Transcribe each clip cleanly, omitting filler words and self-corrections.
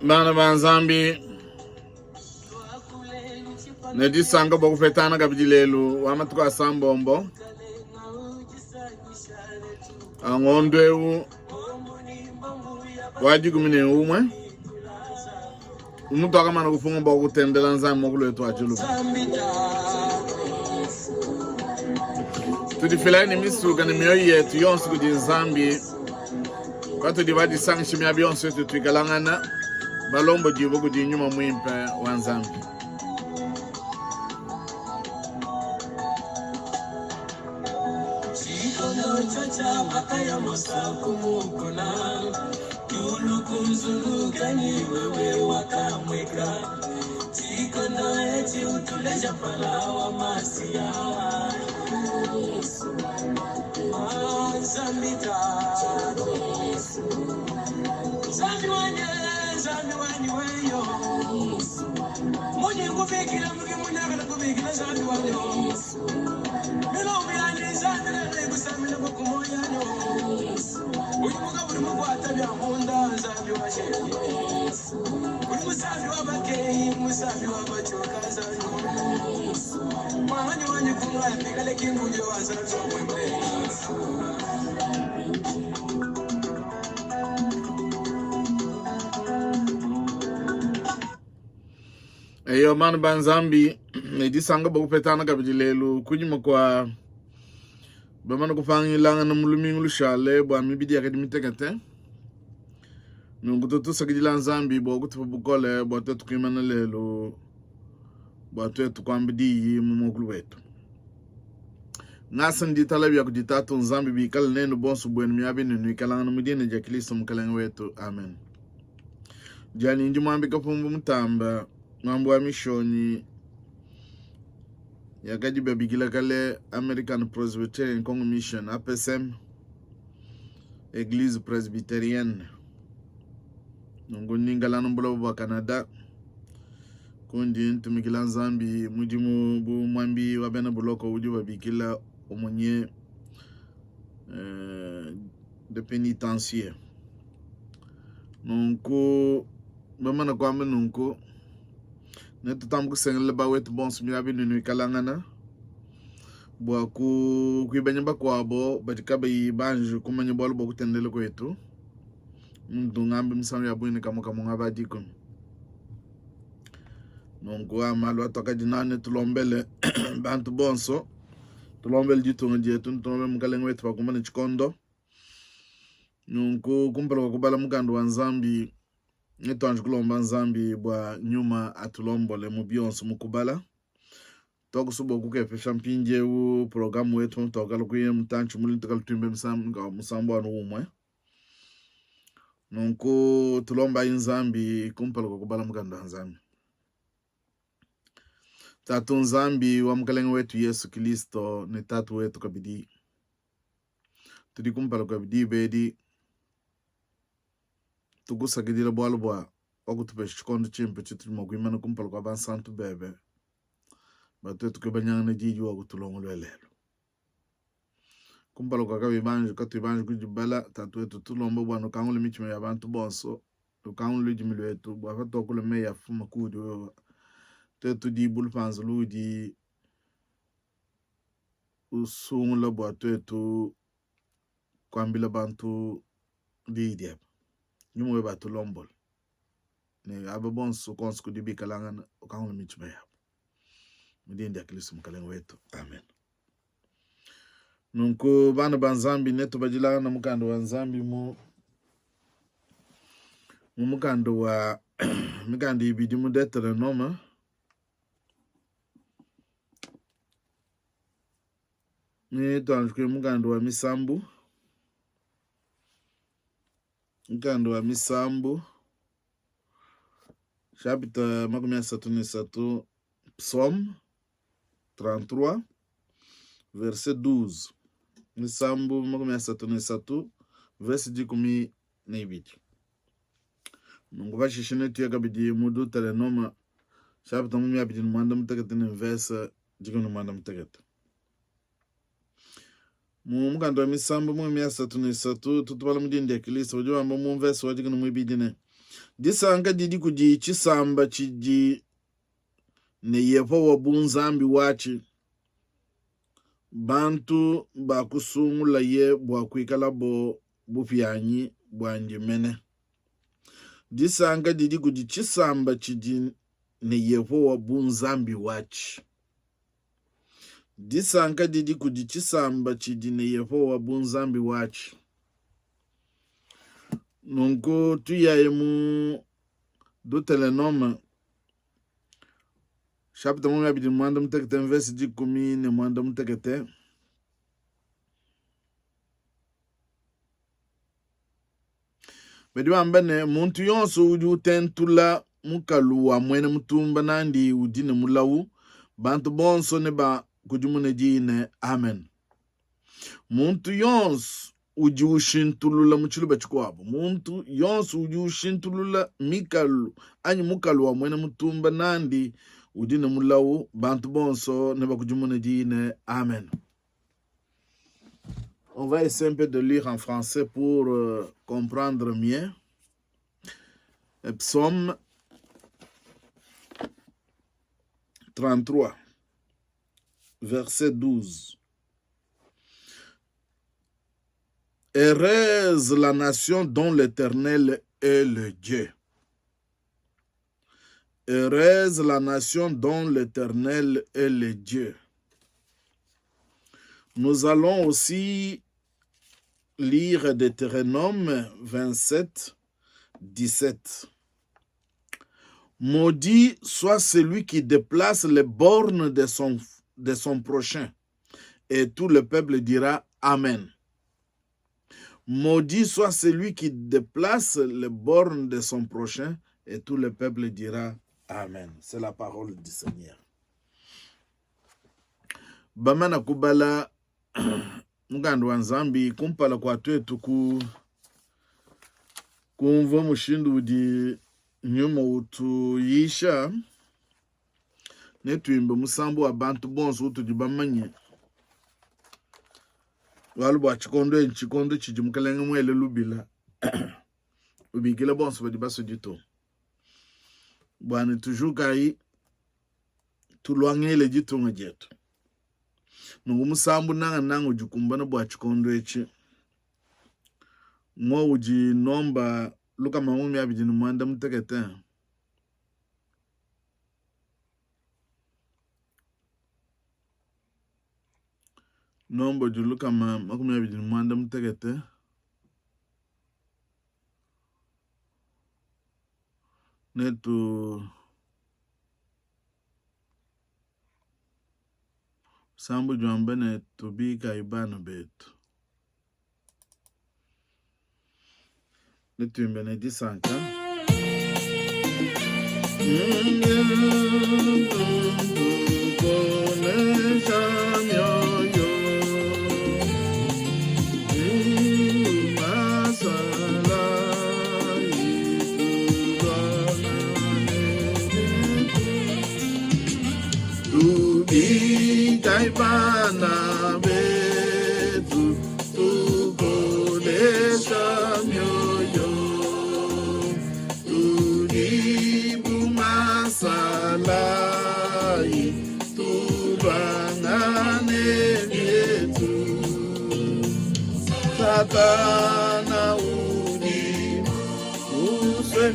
Bana ba Nzambi, ne disanka bua kupetana kabidi lelu wa matuku asambombo a ngondo eu wa 11 umuntu akamana kufunga bua kutendela Nzambi muakulu wetu wa tshiluba. Tudifilayi ne misuka ne mioyo yetu yonso kudi Nzambi patudi badisangishe miaba yonso yetu tuikalangana balombodibue kudi nyuma muimpe wa Nzambi. Eyo bana ba Nzambi ne disanka bua kupetana kabidi lelu kunyima kua bamane kupangilangana mu lumingu lushale bua mibidi yakadi mitekete. Nunku tutusakidila Nzambi bua kutupa bukole bua tuetu kuimana lelu bua tuetu kuamba diyi mu muakulu wetu. Ngasa ne ditala bia kudi Tatu Nzambi bikale nenu bonso buenu miaba inu nuikalangana mu dina dia Kristo Mukalenge wetu. Amen. Dianyi ndi muambi Kapumbu Mutamba, muambi wa mishonyi yakadi babikila kale American Presbyterian Congo Mission APCM, Eglise Presbyterienne. Nunku ndi ngalana mu buloba bua Canada kundi ntumikila Nzambi mudimu bu muambi wa bena buloko udi babikila aumônier euh, de pénitencier. Nunku bamana kuamba nunku netutamba kusengelela bawetu bonso miaba inu nuikalangana bua kuibanya bakuabo badi kabayi banji kumanya bualu bua kutendela kuetu. Muntu ngambi misangu ya bungi ne kamue kamue ngaba dikumi. Nunku a malu atuakadi nawu netulombele bantu bonso, tulombele ditunga dietu, tulombele mukalenge wetu pakumbana tshikondo. Nunku kumpala kua kubala mukanda wa Nzambi, netuanji kulomba Nzambi bua nyuma atulombole mu bionso mu kubala. Tuakusua bua kukepesha mpindieu programe wetu mutuakala kuya mutantshi mule tukala tuimbe musambu anu umue. Nunku tulombayi Nzambi kumpala kua kubala mukanda wa Nzambi. Tatu Nzambi wa Mukalenge wetu Yesu Kilisto ne Tatu wetu kabidi, tudi kumpala kua diba edi tukusakidila bualu bua wakutupesha tshikondo tshimpe tshitudi mua kuimana kumpala kua bansantu bebe bua tuetu kuebanyangana diyi wakutulongoluela lelu. Kumpala kua kabiyi banji katuyi banji kudibala, Tatu wetu, tulomba bua nukangule mitshima ya bantu bonso, nukangule ludimi luetu bua patuakula meyi afuma kuudi wewe, tuetu tudi bu lupanza luudi usungula bua tuetu kuambila bantu diyi diebe. Nyuma webe atulombole ne aba bonso konso kudi bikalangana, ukangule mitshima yabu. Mu dina dia Kristo Mukalenge wetu, amen. Nunku bana ba Nzambi, netubadilangana mukanda wa Nzambi mu mu mukanda wa mikanda ibidi mu Deuteronome ne tuanjike mukanda wa misambu mukanda wa misambu chapitre 33 psaume 33 verset 12 misambu 33 verse 12 nunku pashishe netuye kabidi mu Deuteronome chapitre 28 ne verse 18 mu mukanda wa misambu 33 tutubala mu dina dia Kristo udi wamba mu mvese wa 12 ne. Disanka didi kudi tshisamba tshidi ne Yehowa bu Nzambi watshi, bantu bakusungulaye bua kuikalabo bupianyi buandi mene. Disanka didi kudi tshisamba tshidi ne Yehowa bu Nzambi watshi. Disanka didi kudi tshisamba tshidi ne Yehowa bu Nzambi watshi. Nunku tuyaye mu Dutelenome chapitre 28 verse 18. Badi bamba ne, muntu yonso udi utentula mukalu wa muena mutumba nandi udi ne mulawu, bantu bonso nebakudimune diyi ne, Amen. Muntu yonso udi ushintulula mu tshiluba tshikuabu, muntu yonso udi ushintulula mikalu anyi mukalu wa muena mutumba nandi udi ne mulawu, bantu bonso nebakudimune diyi ne, Amen. On va essayer un peu de lire en français pour comprendre mieux. Psaume 33, verset 12. Heureuse la nation dont l'Éternel est le Dieu. Heureuse la nation dont l'Éternel est le Dieu. Nous allons aussi lire Deutéronome 27, 17. Maudit soit celui qui déplace les bornes de son prochain. Et tout le peuple dira Amen. Maudit soit celui qui déplace les bornes de son prochain, et tout le peuple dira Amen. C'est la parole du Seigneur. Bamana kubala mukanda wa Nzambi kumpala kua tuetu ku kumvua mushindu udi nyuma utuyisha, netuimbe musambu wa bantu bonso utudi bamanye bualu bua tshikondo etshi ntshikondo tshidi mukalenge muele lubila ubikila bonso badi basue ditunga bua ne tujukayi tuluangele ditunga dietu. Nunku musambu nangananga udi ukumbana bua tshikondo etshi ng'wowu udi nomba 218. Nomba udi 218. Netu musambu udi wamba ne, tubikayi bana betu. Netuimbe ne disanka. Tubikayi bana betu tukolesha mioyo tudi bu masalayi tuluangane bietu Satana udi musue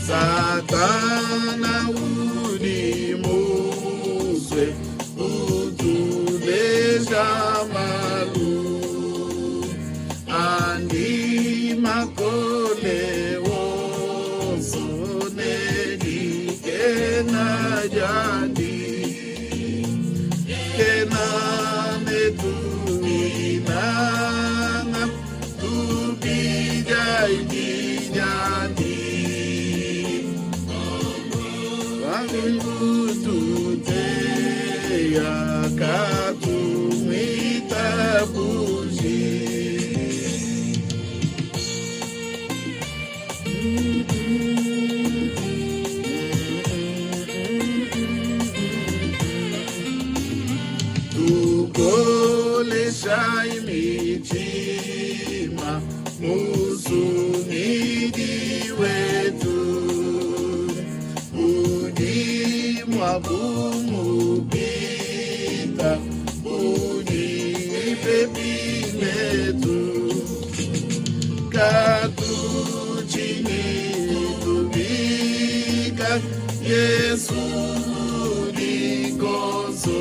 Satana udi musue kutuleja malu andi makole wonso ne dikenga diandi kena ne tuinanga tupidia diandi tuteka. Yeya katumuitabuji. Tukoleshayi mitshima musungidi wetu udi mua kumupita udi pepi netu katutshinyi tubika Yesu udi konso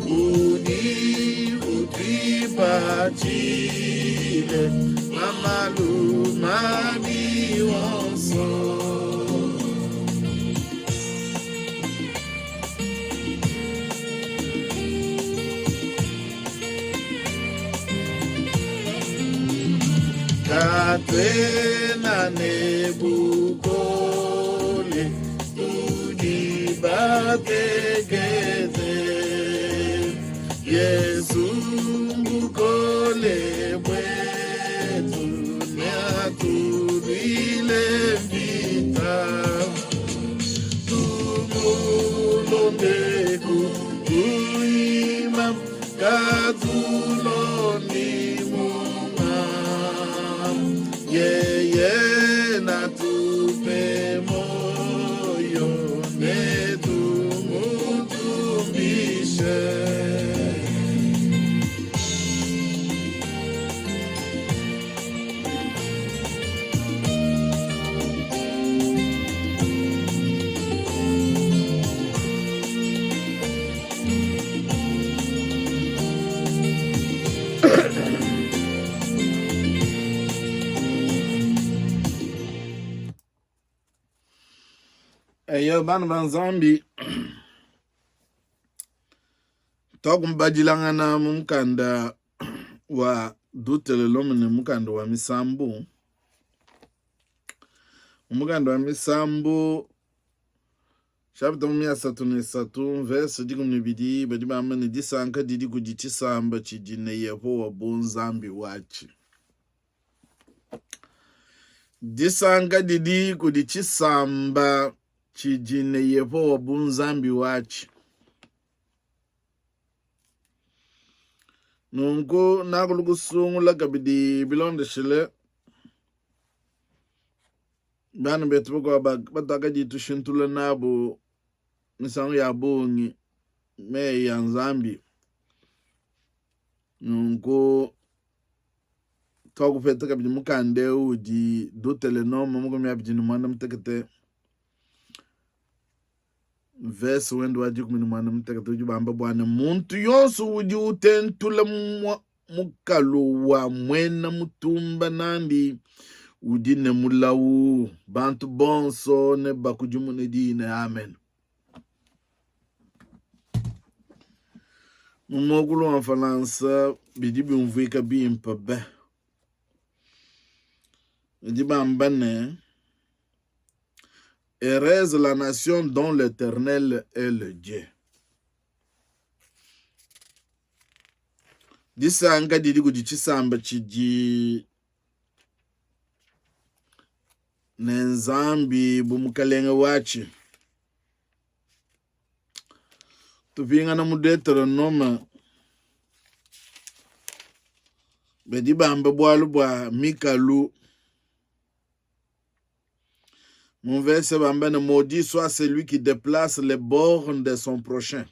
udi utuipatshile mamalu mabi onso. Katuena ne bukole tudi batekete. Yesu mbukole buetu neatuluile mvita. Tumulondeku kuima katulondi munga yeye natupe moyo netumutumbishe. Eyo bana ba Nzambi twakumbadilangana mu mukanda wa Dutelelome ne mukanda wa Misambu. Mu mukanda wa Misambu chapitre 33 verse 12 badi bamba ne disanka didi kudi tshisamba tshidi ne Yehowa bu Nzambi watshi. Disanka didi kudi tshisamba tshidi ne Yehowa bu Nzambi watshi. Nunku nakulu kusungula kabidi bilondeshile bana betu bakuabu batuakadi tushintula nabu misangu ya bungi meyi a Nzambi. Nunku tuakupeta kabidi mukanda eu udi Dutelenome 28 mvese wende wa 18 udi bamba bua ne muntu yonso udi utentula mukalu wa muena mutumba nandi udi ne mulawu, bantu bonso ne bakudimune diyi ne amen. Mu muakulu wa Mfalansa bidi biumvuika bimpe be. Badi bamba ne Heureuse la nation dont l'Eternel est le Dieu. Disanka didi kudi tshisamba tshidi ne Nzambi bu mukalenge watshi. Tupingana mu Deuteronome, badi bamba bualu bua mikalu. Mu mvese bamba ne maudit soit celui qui déplace les bornes de son prochain.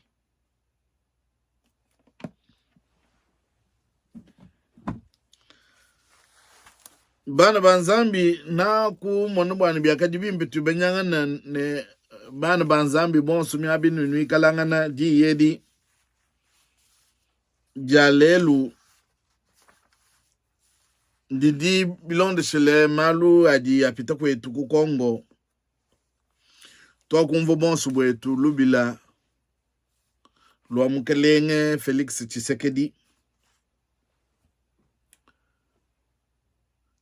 Bana ba Nzambi nakumona bua ne biakadi bimpe tubenyangana ne bana ba Nzambi bonso miabi nuikalangana diyi edi dia lelu didi bilondeshile malu adi apita kuetu ku Congo. Tuakumvua bonso buetu lubila lua mukelenge Felix Tshisekedi,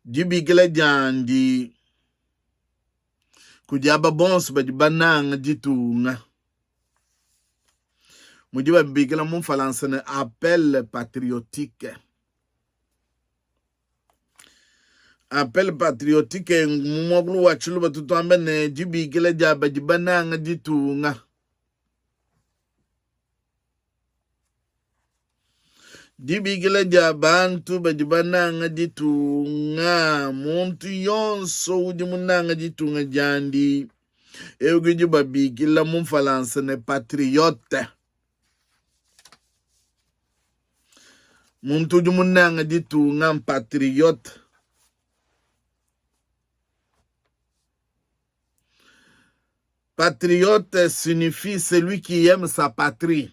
dibikila diandi kudi aba bonso badi bananga ditunga. Mudi babikila mu Mfalansa ne appel patriotique. Appel patriotique mu muakulu wa Tshiluba tutuamba ne dibikila dia badi bananga ditunga. Dibikila dia bantu badi bananga ditunga. Muntu yonso udi munanga ditunga diandi, eu udi babikila mu Mfalansa ne patriote. Muntu udi munanga ditunga mpatriote. Patriote signifie celui qui aime sa patrie.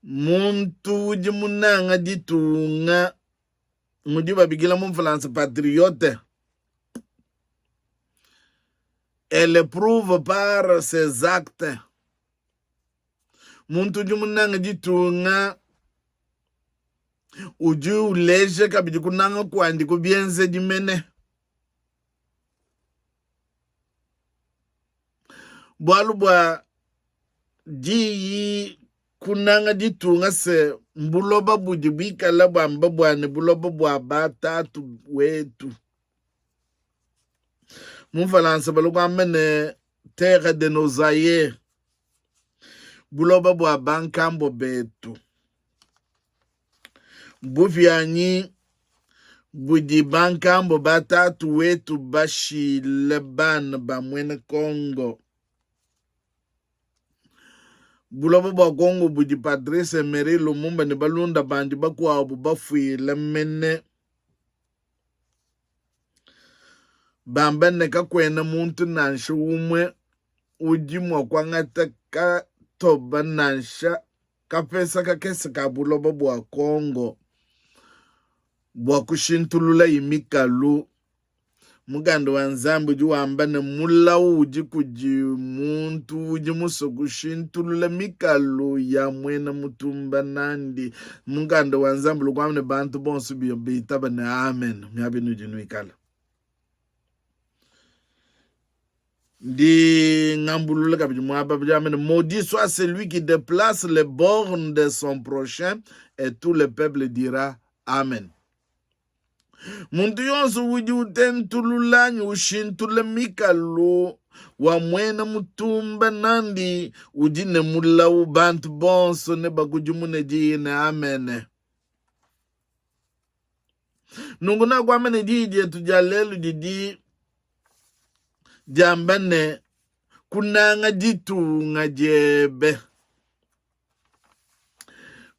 Muntu udi munanga ditunga mudi babikila mu Mfulansa patriote. Elle prouve par ses actes. Muntu udi munanga ditunga udi uleja kabidi kunanga kuandi ku bienzedi mene. Bualu bua diyi kunanga ditunga se mbuloba budi buikala buamba bua ne buloba bua ba tatu wetu. Mu Mfalansa bali kuamba ne terre de nos aïeux, buloba bua bankambua betu. Bupianyi budi bankambua ba tatu wetu bashile bana ba muena Kongo. Buloba bua Kongo budi Patrice Emery Lumumba ne balunda bandi bakuabu bafuile mene bamba ne kakuena muntu nansha umue udi mua kuangata katoba nansha kapesa kakese ka buloba bua Kongo bua kushintululayi mikalu. Mukanda wa Nzambi udi wamba ne, mulawu udi kudi muntu udi musue kushintulula mikalu ya muena mutumba nandi. Mukanda wa Nzambi udi wamba ne, bantu bonso bitaba ne amen miaba inudi nuikala. Ndi ngambulula kabidi muaba diamba ne, maudit soit celui qui deplace les bornes de son prochain et tout le peuple dira amen. Muntu yonso udi utentulula anyi ushintula mikalu wa muena mutumba nandi udi ne mulawu, bantu bonso nebakudimune diyi ne amene. Nunku nakuamba ne diyi dietu dia lelu didi diamba ne, kunanga ditunga diebe.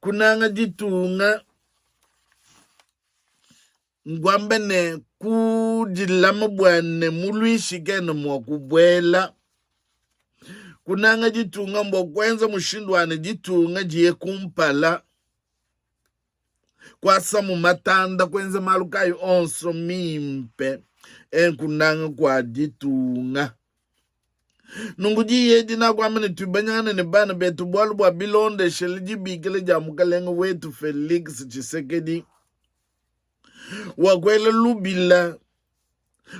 Kunanga ditunga nkuamba ne kudilama bua ne muluishi kena mua kubuela. Kunanga ditunga mbua kuenza mushindu wa ne ditunga diye kumpala. Kuasamu matanda, kuenza malu kayi onso mimpe, enkunanga kua ditunga. Nunku diyi edi nakuamba ne tuibanyangane ne bana betu bualu bua bilondeshele dibikila dia mukalenge wetu Felix Tshisekedi wakuela lubila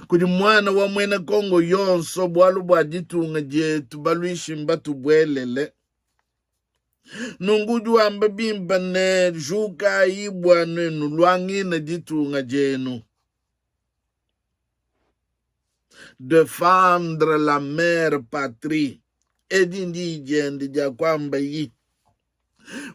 kudi muana wa muena Kongo yonso bualu bua ditunga dietu baluishi mbatubuelele. Nunku udi wamba bimpe ne, Jukayi bua nuenu luangina ditunga dienu. Defendre la mère patrie. Edi ndiyi diende dia kuamba yi.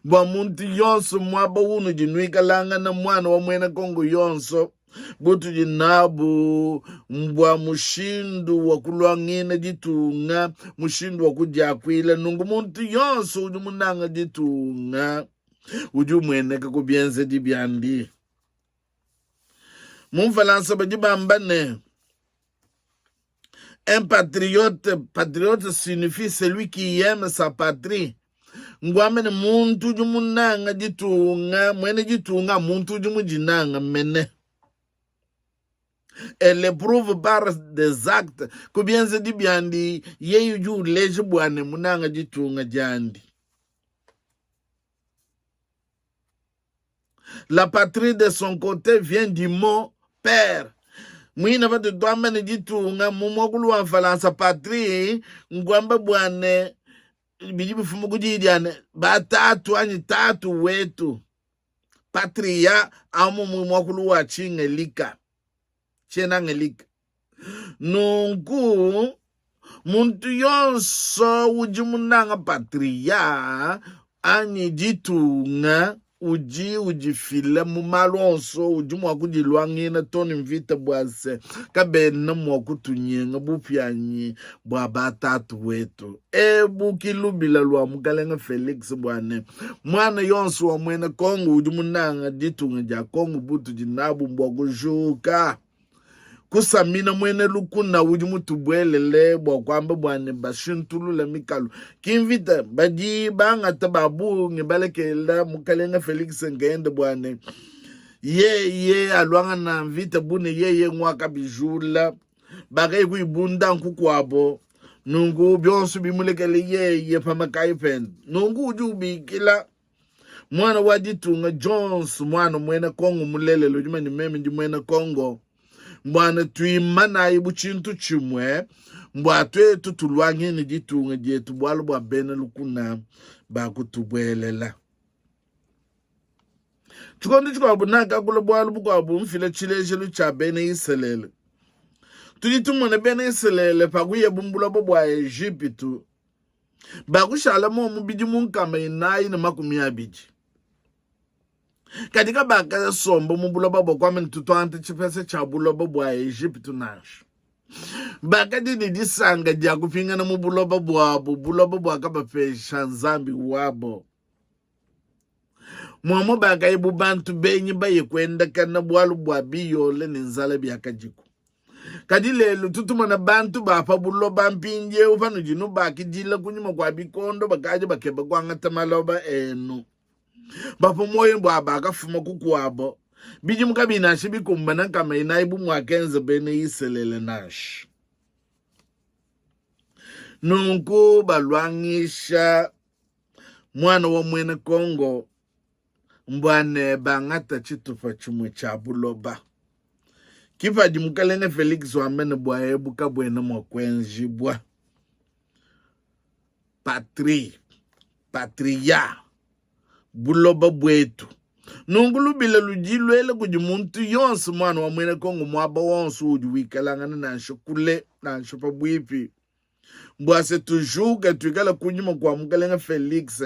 Bua muntu yonso muaba unudi nuikalangana, muana wa muena Kongo yonso, butudi nabu mbua mushindu wa kuluangena ditunga, mushindu wa kudiakuila. Nunku muntu yonso udi munanga ditunga udi umueneka ku bienzedi biandi. Mu Mfalansa badi bamba ne, un patriote, patriote signifie celui qui aime sa patrie. Ngwambe ne muntu udi munanga ditunga, muena ditunga muntu udi mudinanga mene. Elle éprouve par des actes ku bienzedi biandi, yeye udi uleja bua ne munanga ditunga diandi. La patrie de son côté vient du mot père. Muine patudi tuamba ne ditunga mu muakulu wa Mfalansa patrie, nkuamba bua ne bidi bifuma ku diyi dia ne batatu anyi tatu wetu patria amu mu muakulu wa tshingelika tshiena ngelika nunku muntu yonso udi munanga patria anyi ditunga udi udifila mu malu onso udi mua kudiluangina to ne mvita bua se kabena mua kutunyenga bupianyi bua batatu wetu. Ebu ki lubila lua mukalenge Felix bua ne muana yonso wa muena Kongo udi munanga ditunga dia Kongo butudi nabu mbua kujuka kusamina muena lukuna udi mutubuelele bua kuamba bua ne bashintulula mikalu. Ki mvita badi bangata ba bungi balekela mukalenge Felix nkayende bua ne yeye aluangana mvita bu ne yeye nguakabijula bakayi kuyibunda nkukuabo nunku bionso bimulekele yeye pa makayi pende. Nunku udi ubikila muana wa ditunga dionso, muana muena Kongo mulelela udi manye meme ndi muena Kongo, mbuana tuimanayi bu tshintu tshimue mbua tuetu tuluangene ditunga dietu bualu bua bena lukuna bakutubuelela. Tshikondo tshikuabu nakakula bualu bukuabu mfila tshilejelu tshia bena Isalele. Tudi tumona bena Isalele pakuyabu mu buloba bua Ejipitu, bakushala momu bidimu 420. Kadi kabakasomba mu buloba bua kuamba ne tutuangata tshipesa tshia buloba bua Ejipitu nansha. Bakadi ne disanka dia kupingana mu buloba buabu, buloba buakabapesha Nzambi wabo. Muamua bakaya bu bantu benyi baye kuendakana bualu bua biyole ne nzala biakadiku. Kadi lelu tutumona bantu ba pa buloba mpindieu panudi nubakidila kunyima kua bikondo bakadi bakeba kuangata maloba enu. Bapua muoyo bua bakafuma kukuabo bidimu kabiyi nansha bikumbana 400 bu muakenza bena Isalele nansha. Nunku baluangisha muana wa muena Kongo mbua ne bangata tshitupa tshimue tshia buloba. Ki padi mukalenge Felix wamba ne bua ebu kabuena mua kuenjibua. Patrie, patria, buloba buetu. Nunku lubila ludi luela kudi muntu yonso muana wa muena Kongo muaba wonso udi wikalangana nansha kule nansha pabuipi mbua se tujuke tuikale kunyima kua mukalenge Felix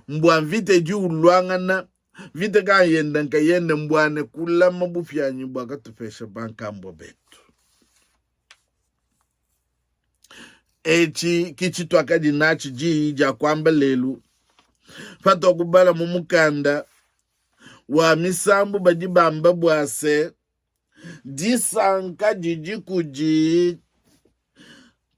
mbua mvita idi uluangana mvita kayenda nkayende mbua ne kulama bupianyi buakatupesha bankambua betu. Etshi ki tshituakadi natshi diyi dia kuamba lelu patuakubala mu mukanda wa Misambu badi bamba bua se Disanka didi kudi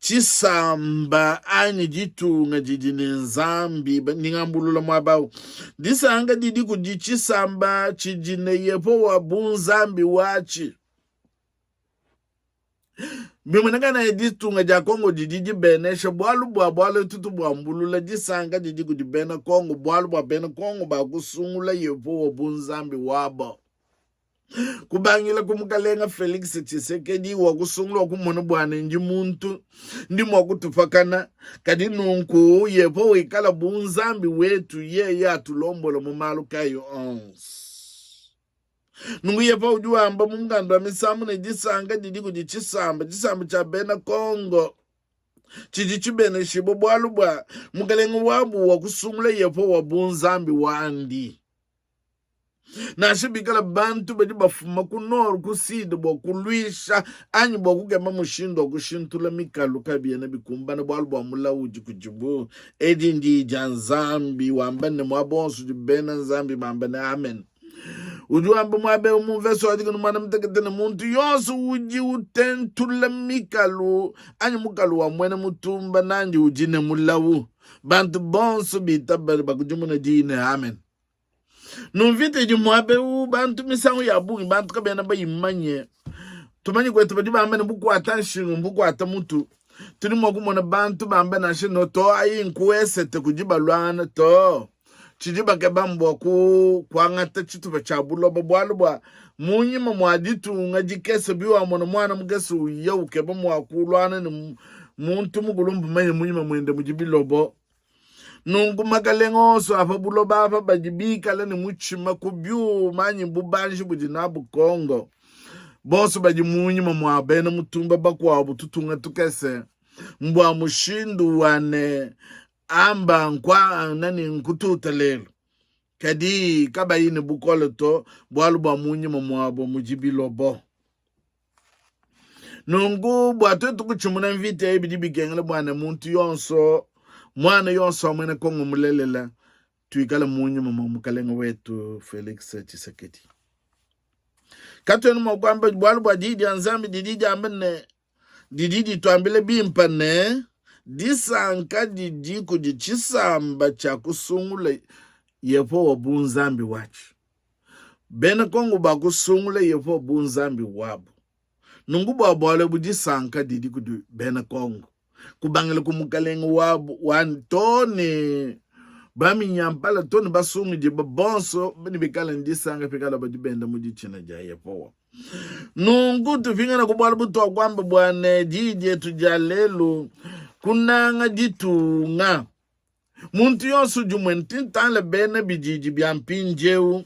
tshisamba anyi ditunga didi ne Nzambi. Ndi ngambulula muaba au. Disanka didi kudi tshisamba tshidi ne Yehowa bu Nzambi watshi. Bimueneka ne ditunga dia Kongo didi dibenesha bualu bua bualu etu tubuambulula. Disanka didi kudi bena Kongo bualu bua bena Kongo bakusungula Yehowa bu Nzambi wabo. Kubangila ku mukalenga Felix Tshisekedi wa kusungula wa kumona bua ne ndi muntu ndi mua kutupakana, kadi nunku Yehowa ikala bu Nzambi wetu, yeye atulombola mu malu kayi onso. Nunku Yehowa udi wamba mu mukanda wa Misambu ne disanka didi kudi tshisamba, tshisamba tshia bena Kongo tshidi tshibeneshibua bualu bua mukalenge wabu wa kusungula Yehowa bu Nzambi wandi. Nansha bikala bantu badi bafuma ku nord ku sud bua kuluisha anyi bua kukeba mushindu wa kushintula mikalu, kabiena bikumbana bualu bua mulawu udi kudibu. Edi ndiyi dia Nzambi wamba ne muaba wonso udi bena Nzambi bamba ne amen. Udi wamba muaba eu mu mvese wa dikumi muanda mutekete ne muntu yonso udi utentula mikalu anyi mukalu wa muena mutumba nandi udi ne mulawu. Bantu bonso bitaba bakudimuna diyi ne amen. Nu mvita idi muaba eu bantu misangu ya bungi bantu kabena bayimanye. Tumanye kwetu badi bamba ne bukuata nshingu mbukuata mutu. Tudi mua kumona bantu bamba nansha no to ayi nku esete kudi baluangana to. Tshidi bakeba mbua ku kuangata tshitupa tshia buloba bualu bua mu nyima mua ditunga dikese biwamona muana mukese uya ukeba mua kuluana ne muntu mukulumpe manye munyima muende mudi bilobo. Nunku makalenge onso a pa buloba apa badi bikale ne mutshima ku biuma anyi bubanji budi nabu Kongo, bonso badi munyima mua bena mutumba bakuabu tutunga tukese, mbua mushindu wa ne amba nkua nani nkututa lelu, kadi kabayi ne bukole to, bualu bua munyima muabo mudi bilobo. Nunku bua tuetu kutshimuna mvita eyi bidi bikengela bua ne muntu yonso, muana yonso wa muena Kongo mulelela, tuikale mu nyuma mua mukalenge wetu Felix Tshisekedi. Katuena mua kuamba bualu bua diyi dia Nzambi didi diamba ne didi dituambila bimpe ne disanka didi kudi tshisamba tshia kusungula Yehowa bu Nzambi watshi. Bena Kongo bakusungula Yehowa bu Nzambi wabu. Nunku bua bualu ebu disanka didi kudi bena Kongo, kubangila ku mukalenge wabu wa too ne baminyampala too ne basungidi bonso nebikale ne disanka pikala badi benda mu ditshina dia Yehowa. Nunku tupingana ku bualu butuakuamba bua ne diyi dietu dia lelu, kunanga ditunga. Muntu yonso udi muene tintale bena bididi bia mpindieu.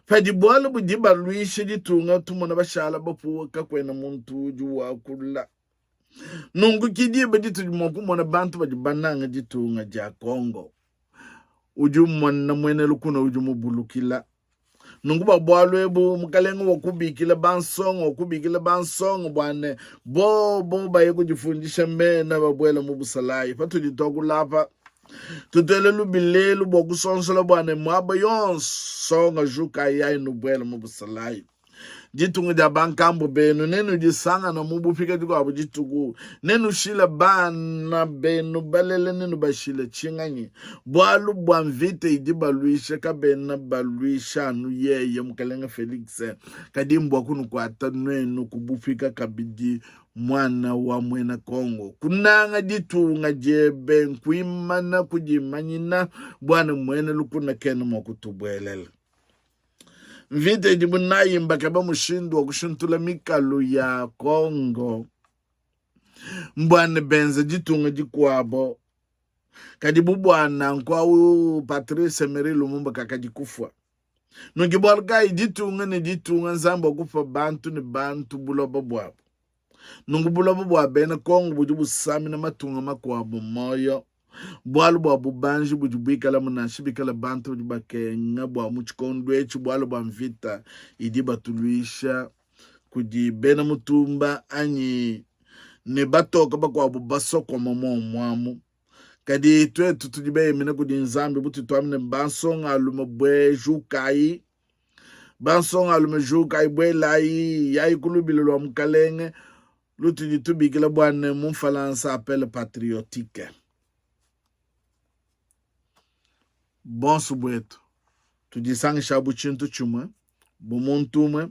Padi bualu budi baluisha ditunga, tumona bashala bapuwe, kakuena muntu udi wakula. Nunku ke diba ditudi mua kumona bantu badi banange ditunga dia Congo. Udi umona muena lukuna udi mubulukila. Nunku bua bualu ebu mukalenge wakubikila bansonga, wakubikila bansonga bua ne bobo baye kudifundisha mena babuela mu busalayi. Patudi tuakula apa, tutuele lubilelu bua kusonsola bua ne muaba yonso songa jukayi yayi nubuela mu busalayi. Ditunga dia bankambua benu, nenudisangana mu bupika dikuabu dituku, nenushile bana benu balele, nenubashile tshinganyi? Bualu bua mvita idi baluisha, kabena baluisha anu yeye mukalenge Felix, kadi mbua kunukuata nuenu ku bupika kabidi. Muana wa muena Kongo, kunanga ditunga diebe nkuimana kudimanyina, buana muena lukuna kena mua kutubuelela. Mvita idibu nayi mbakeba mushindu wa kushintula mikalu ya Congo mbua ne benza ditunga dikuabo. Kadi bu bua nanku au Patrice Emery Lumumba kakadi kufua. Nunki bualu kayi ditunga ne ditunga Nzambi wakupa bantu ne bantu buloba buabu. Nunku buloba bua bena Kongo budi busamina matunga makuabu muoyo bualu bua bubanji budi buikalamu, nansha bikala bantu badi bakenga bua mu tshikondo etshi bualu bua mvita idi batuluisha kudi bena mutumba anyi ne batoka bakuabu basokoma muomuamu. Kadi tuetu tudi beyemena kudi Nzambi butudi tuamba ne bansongalume buejukayi Bansongalume, jukayi, buelayi, yayi ku lubila lua Mukalenge, lutudi tubikila bua ne mu Mfalansa appel patriotique. Bonso buetu tudisangisha bu tshintu tshimue, bu muntu umue.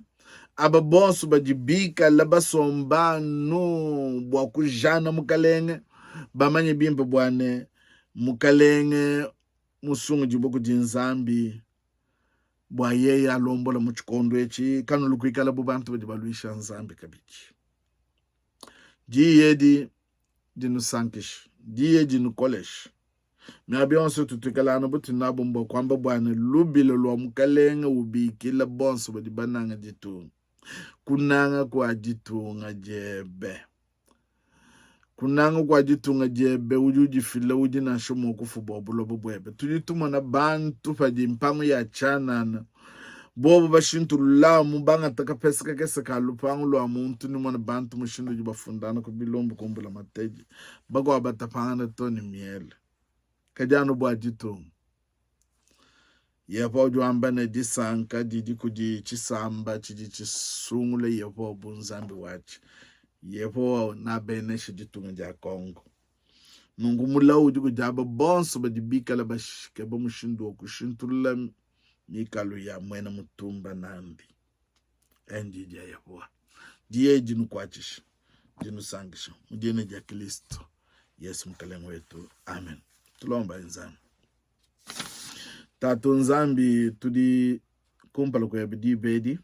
Aba bonso badi bikale basomba anu bua kujana Mukalenge, bamanye bimpe bua ne Mukalenge musungudibue kudi Nzambi bua yeye alombola mu tshikondo etshi, kanulu kuikala bu bantu badi baluisha Nzambi kabidi. Diyi edi dinusankishe, diyi edi dinukoleshe. Miaba yonso tutuikala anu butudi nabu mbua kuamba bua ne lubila lua Mukalenge ubikila bonso badi banange ditunga, kunanga kua ditunga diebe. Kunanga kua ditunga diebe, udi udifila, udi nansha mua kufua bua buloba buebe. Tudi tumona bantu padi mpangu ya tshianana, bobu bashintululamu, bangata kapesa kakese ka lupangu lua muntu, ne mona bantu mushindu udi bafundana ku bilumbu ku mbulamatadi, bakuabu batapangana too ne miele, kadi anu bua ditunga. Yehowa udi wamba ne, Disanka didi kudi tshisamba tshidi tshisungula Yehowa bu Nzambi watshi. Yehowa nabeneshe ditunga dia Congo. Nunku mulawu udi kudi aba bonso badi bikale bakeba mushindu wa kushintulula mikalu ya muena mutumba nandi. Ndi dia Yehowa. Diye dinukuatshisha, dinusankisha mu dina dia Kristo Yesu Mukalenge wetu. Amen. Tulomba Nzambi. Tatu Nzambi, tudi kumpala kuebe diba edi,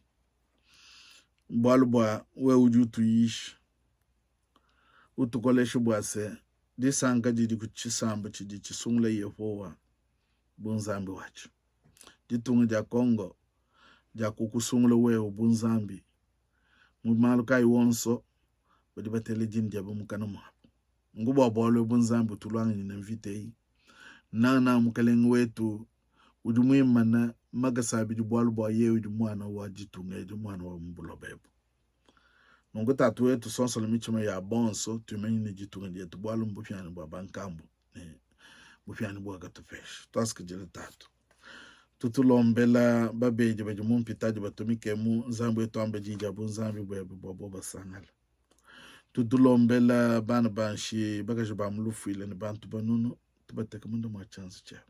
bualu bua wewe udi utuyisha, utukolesha bua se. Disanka didi ku tshisamba tshidi tshisungula Yehowa bu Nzambi watshio. Ditunga dia Congo dia kukusungula wewe bu Nzambi mu malu kayi wonso, badi batela dina diebe mukana muabu. Nunku bua bualu ebu Nzambi utuluanganyine mvita eyi, nangananga Mukalenge wetu udi muimane makasa abidi bualu bua yeye udi muana wa ditunga edi, muana wa mu buloba ebu. Nunku Tatu wetu, sonsola mitshima ya bonso, tuimanyine ditunga dietu, bualu mbupianyi bua bankambua ne bupianyi buakatupesha. Tuasakidila Tatu. Tutulombela babedi badi mu mpitadi batumikemu, Nzambi wetu amba diyi dia bunzambi buebe bua bo basangala. Tutulombela bana banshi, bakaji ba mu lufuila ne bantu banunu, tubateke munda mua tshianza tshiebe.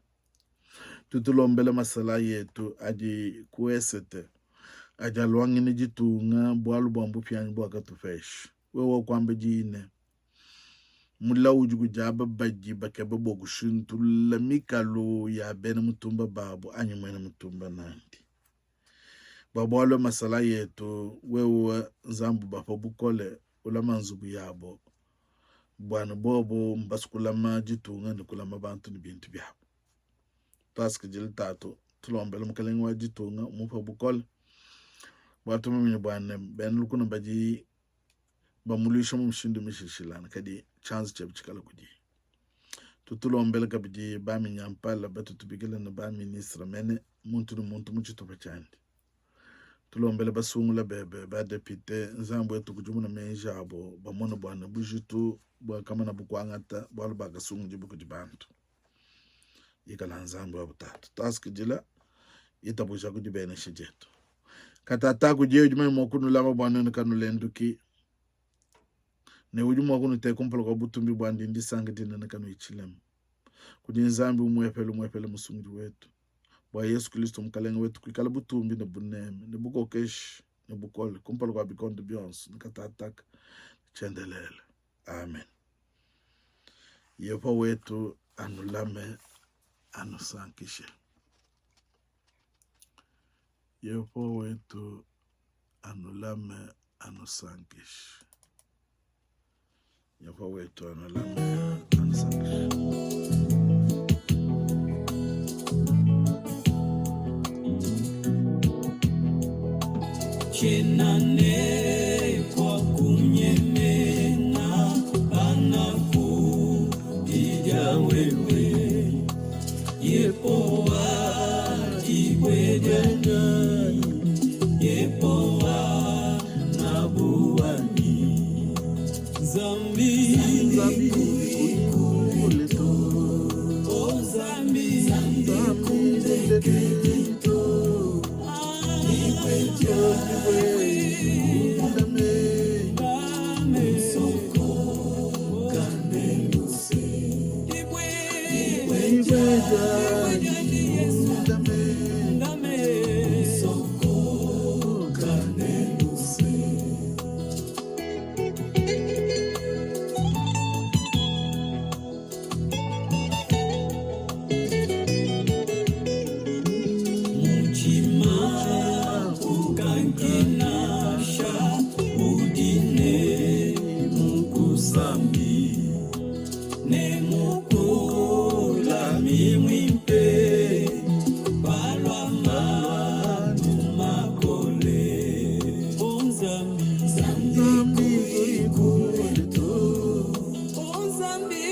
Tutulombela masalayi etu adi ku esete adi aluangena ditunga bualu bua mbupianyi buakatupesha. Wewe wakuamba diyi ne, Mulawu udi kudi aba badi bakeba bua kushintulula mikalu ya bena mutumba babu anyi muena mutumba nandi. Bua bualu masalayi etu, wewe Nzambi ubapa bukole, ulama nzubu yabo, bua ne bobo mbasu kulama ditunga ne kulama bantu ne bintu biabo. Tuasakidila Tatu, tulombele Mukelenge wa ditunga, umupe bukole bua tumumanye bua ne bena lukuna badi bamuluisha mu mishindu mishilashilangane, kadi tshianza tshiebe tshikale kudiye. Tutulombele kabidi baminyampala batutubikila ne baministre mene, muntu ne muntu mu tshitupa tshiandi. Tulombele basungula bebe badepite, Nzambi wetu kudimuna meji abo, bamone bua ne bujitu buakamanabu kuangata, bualu bakasungudibua kudi bantu. Ikala Nzambi wa butatu. Tuasakidila, itabuja ku dibenesha dietu. Katata kudiye udi manye mua kunulama bua nuenu kanulenduki, ne udi mua kunuteka kumpala kua butumbi buandi ndisanka dinene kanuyi tshilema. Kudi Nzambi umuepele umuepele Musungidi wetu, bua Yesu Kristo Mukalenge wetu, kuikala butumbi ne buneme ne bukokeshi ne bukole kumpala kua bikondo bionso ne katataka tshiendelele. Amen. Yehowa wetu anulame, anusankishe. Yehowa wetu anulame, anusankishe. Yehowa wetu anulame, anusankishe. Tshiena ne kua kunyemena panakupidia wewe, Yehowa dibue dianyi, Yehowa ngabu wanyi, Nzambi kule to, o Nzambi kundekedi to. Mutshima ukankinasha udi ne mukusambi ne mukulami muimpe palua malu makole. O Nzambi, Nzambi kule to. O Nzambi,